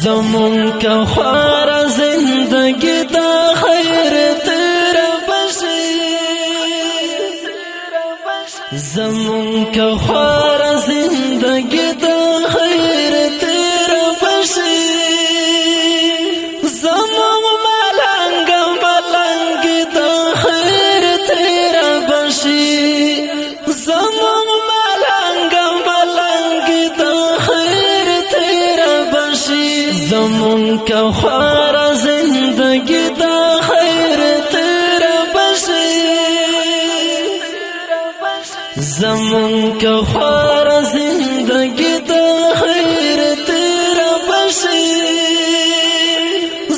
زمون که خوار زندگی دا خیر تیر بشي، زمون که خوار زندگی دا خیر تیر بشي، زمون ملنګ ملنګ دا خیر تیر بشي، زمون ملنګ ملنګ دا خیر تیر بشي، زمون که خوار زندگی دا خیر تیر بشي، زمون که خوار زندگی دا خیر تیر بشي،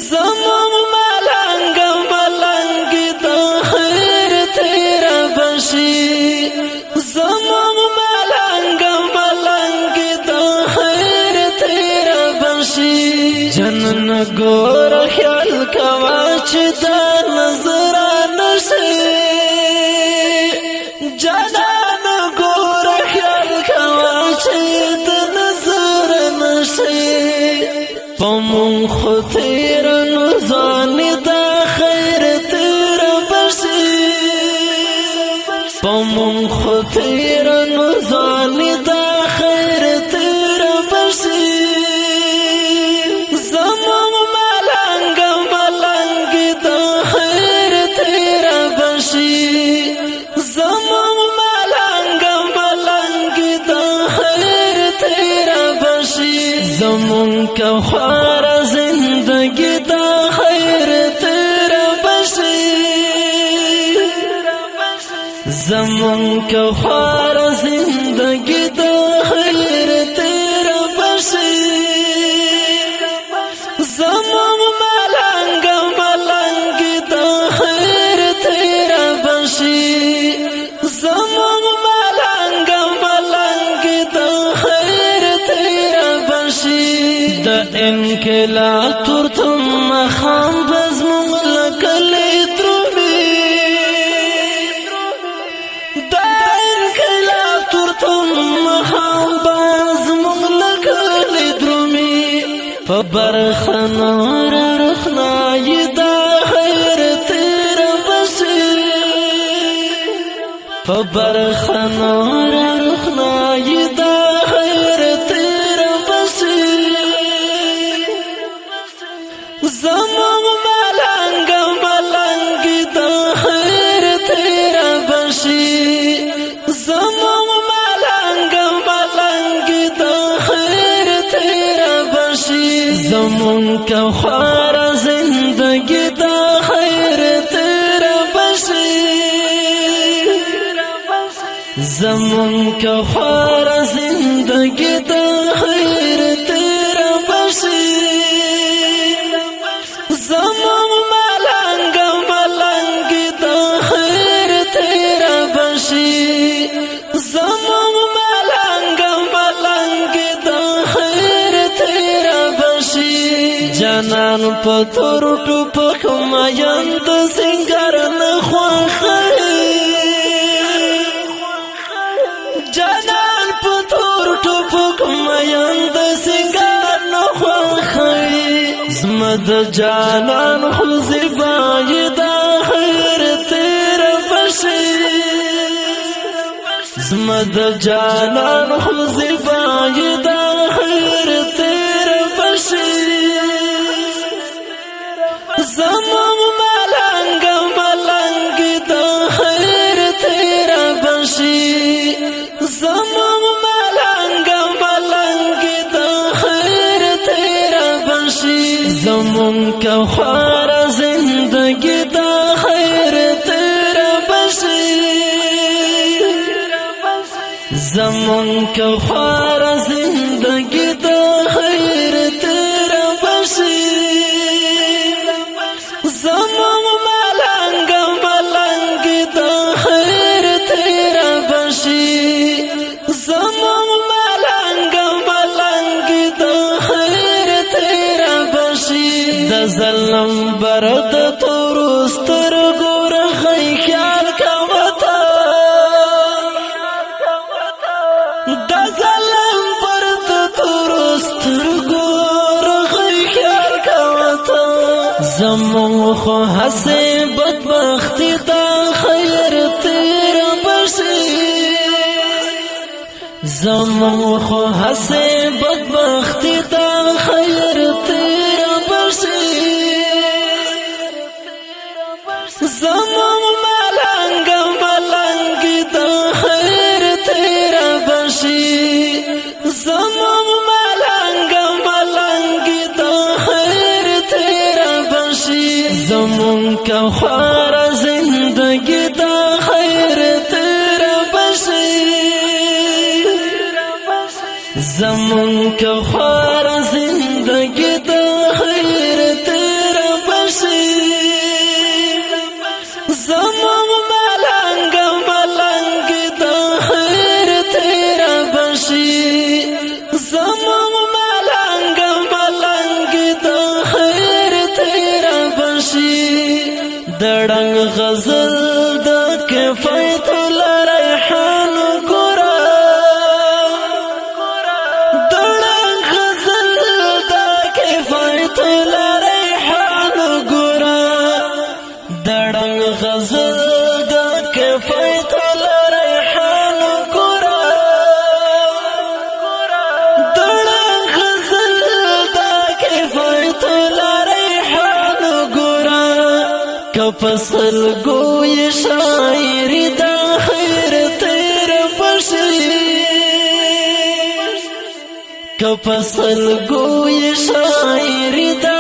زمون ملنګ ملنګ دا خیر تیر بشي، زمون ملنګ ملنګ دا خیر تیر بشي. جنن ګور خیال کوا چې دا نظر نشي، جنان ګور خیال کوا چې د نظر نشي، پمون خو تیر نو ځان دا خیر تیر بشي، پمون خو تیر نو ځان دا خیر تیر بشي، زمون ملنګ ملنګ دا خیر تیر بشي، زمون ملنګ ملنګ دا خیر تیر بشي، زمون که خوار زندگی دا خیر تیر بشي، زمون که خوار زندگی دا خیر تیر بشي، زمون ملنګ ملنګ دا خیر تیر بشي، زمون ملنګ ملنګ دا خیر تیر بشي. د انقلاب ترتم مخام بزمون لکلی درومي، د انقلاب ترتم مخام بزمون لکلی درومي، په برخه نور رخنای دا خیر تیر بشي، په برخه نور رخنای دا خیر تیر بشي، زمون ملنګ ملنګ دا خیر تیر بشي، زمون ملنګ ملنګ دا خیر تیر بشي، زمون که خوار زندگی دا خیر تیر بشي، زمون که خوار زندگی دا خیر تیر بشي، زمون ملنګ ملنګ دا خیر تیر بشي، زمون ملنګ ملنګ دا خیر تیر بشي. جانان په تور ټوپک مین د سنگار نه خوښي، جانان په تور ټوپک مین د سنگار نه خوښي، زما د جانان خو زیبای دا خیر تیر بشي، زما د جانان خو زیبای دا خیر تیر بشي، زمون ملنګ ملنګ دا خیر تیر بشي، زمون ملنګ ملنګ دا خیر تیر بشي، زمون که خوار زندگی دا خیر تیر بشي، زمون که خوار زندگی دا خیر تیر بشي، زمون ملنګ ملنګ دا خیر تیر بشي، زمون ملنګ ملنګ دا خیر تیر بشي. د ظلم برد تور سترګو رخی خیال کوتا، د ظلم پر تور سترګو رغی خیال کوته. زمون خو هسې بدبختی دا خیر تیر بشي، زمون خو هسې بدبختی دا خیر تیر بشي. زمون ملنګ ملنګ د خیر تیر بشي، زمون ملنګ ملنګ د خیر تیر بشي. زمون که خوار زندگی د خیر تیر بشي، زمون که خوار زندگی د خیر تیر بشي. زمون ملنګ ملنګ د خیر تیر بشي، زمون ملنګ ملنګ د خیر تیر بشي. دړنګ غزل د کفایت لریحان ګورا، دړنګ غزل د کفایت لریحان ګورا، دړنګ غزل د کفایت لریحان ګورا، دړنګ غزل د کفایت لریحان ګورا. کفصل گوی شاعری دا خیر تیر بشي، کفصل گوی شاعری دا